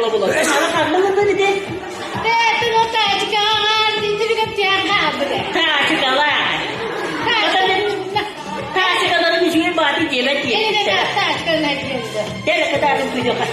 була-була. Таачыкалаа. Таачыкаларын үчүгэй бааты диэбэт диэбиттэрэ. Дьэ, кытаатын күнүхэ.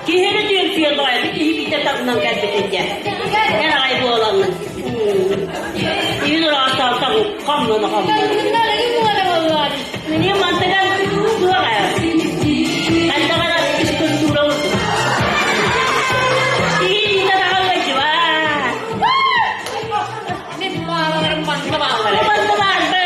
Киһини түөртүөр баҕайы киһи биитэ таҥнан кэлбитин дьэ. Эр аҕай буоламмын. Иһин ыраастаалтан хомнуна хомнуна. Мини мантыган туох ээ. Хандаҕара физкультура урдук. Иһин таҕаллайдыба. Манна бааллар. Манна бааллар.